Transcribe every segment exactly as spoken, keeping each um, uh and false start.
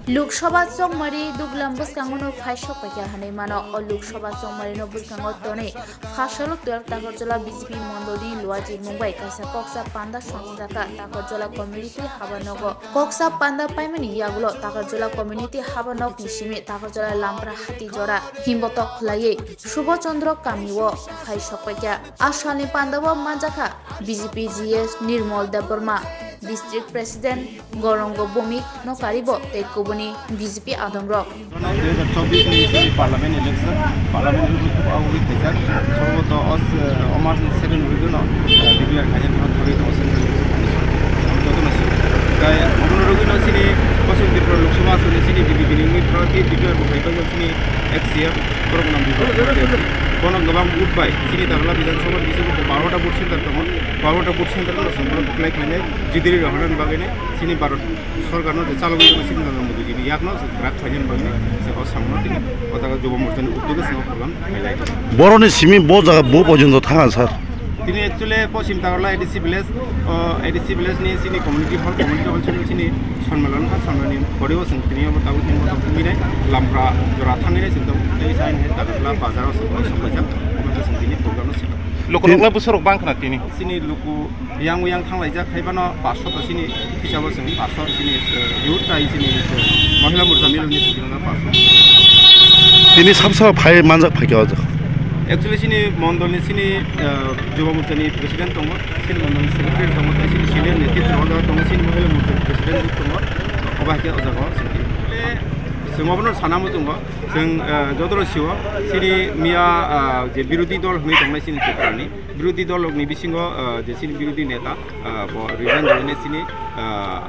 Lok Sabha chongmari duglam bwskango no phai sok paikha hinwi mano. O Lok Sabha chongmari no bwskango tonwi Phasalok twelve Takarjala B J P mondolni Luaji Mungbai kaisa koksa panda songjakha Takarjala community haba nogo. Koksa panda paimani yagulo Takarjala community haba nokni simi Takarjala Lampra Hati Jora himbotok khwlaiwi Subha Chandra kamio phai sok paikha. A salni pandao manjakha B J P G S Nirmal Debbarma, District President Gorongo Bomik no karibo tei kubuni B J P adongrok. Dui hajar chobbish ni sini parliament election, parliament election khup awi khaijak. Sombhoto os, eh, o mas ni second week no, eh, declare khaijak no thori tongo central election commission. Joto no sini. Kai obono rogwi no sini Paschim Tripura Lok Sabha aswk ni sini B J P ni wngwi thoro khe declare bo khai paijak sini X C F borok nam bono gabang vote bai sini Dagla Bidhan Sabha ni bisingo barota vote center tongo. Barota vote center no song borok declare khainai jidiri rohorani bagwi ni sini Bharat sorkar no je chalogwi tongo sini Narendra Modi ni yakno rak khlainani bagwi se o samno tini o jaga Jobo Morcha ni uddog se o program khailai. Boroni simi bo jaga bo porjonto thanga sir. Tini actually Poschim Tagarla A D C village, o A D C village ni sini community hall, community hall sini sini sonmelon kha, sonmelon ni pore o sing tini o tabuk tini o tabuk tini nai Lampra jora thangwi nai sing tabuk tei sai nai Tagarla bazar o sing bai sing bai jak o sing tini program no sing. Lukurok lai bwsarok bang khna tini. Sini luku yang yang thanglaijak, haibano paso to sini hisabo chwng paso sini, eh, youth tai sini, eh, Mahila Morcha Milon ni sini na paso. Tini sab sab phai manjak phaikha o jaga. Actually sini mondol ni sini, eh, Juba Morcha ni president tongo, sini mondol ni secretary tongo, tai sini senior netritwa o jaga tongo, sini Mahila Morcha ni president tongo, obo hai khe o jaga o sini. Chwng obono sana muchungo, chwng, eh, joto no sio, sini miya, eh, je birodhi dol hwnwi tongnai sini Tripura ni, birodhi dol rok ni bisingo, ah, je chini birodhi neta, ah, bo resign rwinai chini, ah,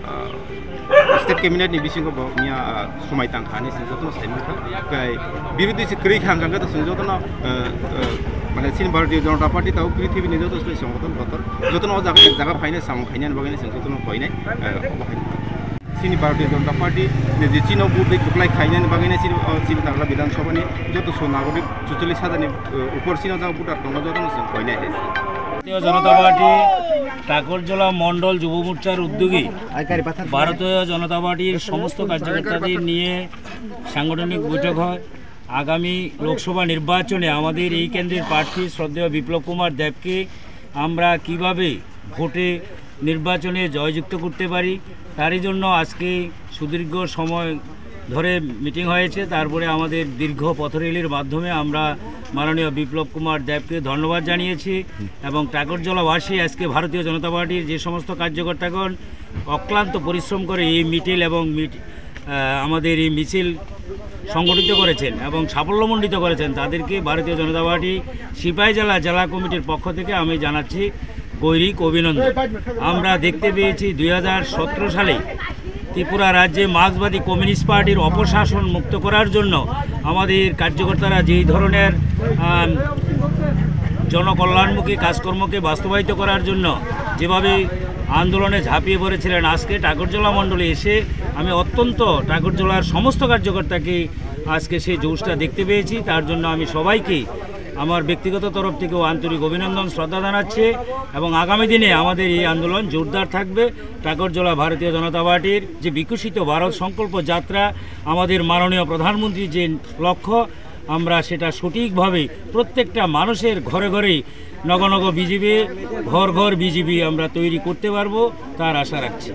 ah, state cabinet ni bisingo bo miya, ah, somai tang kha hinwi chwng jotono sai mankha. Kai birodhi se kwrwi kha hwnkha khe to chwng jotono, ah, ah, mane chini Bharatiya Janata Party tabo prithibi ni joto se songgothon kotor jotono o jaga ek jaga phainai samung khainani bagwi chwng jotono koinai, ah, obo hai. Chini Bharatiya Janata Party ni je chini vote bai kwplai khainani bagwi chini, o chini Dagla Bidhan Sabha ni joto so nagorik chuchollis hajar ni, eh, upor chini o jaga voter tongo jotono chwng koinai hai. ভারতীয় জনতা পার্টি টাকরজলা মণ্ডল যুব মোর্চার উদ্যোগে ভারতীয় জনতা পার্টির সমস্ত কার্যকর্তাদের নিয়ে সাংগঠনিক বৈঠক হয়। আগামী লোকসভা নির্বাচনে আমাদের এই কেন্দ্রের প্রার্থী শ্রদ্ধেয় বিপ্লব কুমার দেবকে আমরা কিভাবে ভোটে নির্বাচনে জয়যুক্ত করতে পারি, তারই জন্য আজকে সুদীর্ঘ সময় ধরে মিটিং হয়েছে। তারপরে আমাদের দীর্ঘ পথরেলির মাধ্যমে আমরা মাননীয় বিপ্লব কুমার দেবকে ধন্যবাদ জানিয়েছি এবং টাকরজলাবাসী আজকে ভারতীয় জনতা পার্টির যে সমস্ত কার্যকর্তাগণ অক্লান্ত পরিশ্রম করে এই মিটিং এবং মিট-, আহ, আমাদের এই মিছিল সংগঠিত করেছেন এবং সাফল্যমণ্ডিত করেছেন, তাদেরকে ভারতীয় জনতা পার্টি সিপাহীজলা জেলা কমিটির পক্ষ থেকে আমি জানাচ্ছি গৈরিক অভিনন্দন। আমরা দেখতে পেয়েছি দুই হাজার সতেরো সালে ত্রিপুরা রাজ্যে মার্ক্সবাদী কমিউনিস্ট পার্টির অপশাসন মুক্ত করার জন্য আমাদের কার্যকর্তারা যেই ধরনের, আহ, জনকল্যাণমুখী কাজকর্মকে বাস্তবায়িত করার জন্য যেভাবে আন্দোলনে ঝাঁপিয়ে পড়েছিলেন, আজকে টাকরজলা মণ্ডলে এসে আমি অত্যন্ত টাকরজলার সমস্ত কার্যকর্তাকে আজকে সেই জোশটা দেখতে পেয়েছি। তার জন্য আমি সবাইকে আমার ব্যক্তিগত তরফ থেকেও আন্তরিক অভিনন্দন, শ্রদ্ধা জানাচ্ছি এবং আগামী দিনে আমাদের এই আন্দোলন জোরদার থাকবে। টাকরজলা ভারতীয় জনতা পার্টির যে বিকশিত ভারত সংকল্প যাত্রা, আমাদের মাননীয় প্রধানমন্ত্রীর যে লক্ষ্য, আমরা সেটা সঠিকভাবে প্রত্যেকটা মানুষের ঘরে ঘরে নগ নগ বিজেপি, ঘর ঘর বিজেপি আমরা তৈরি করতে পারবো, তার আশা রাখছি।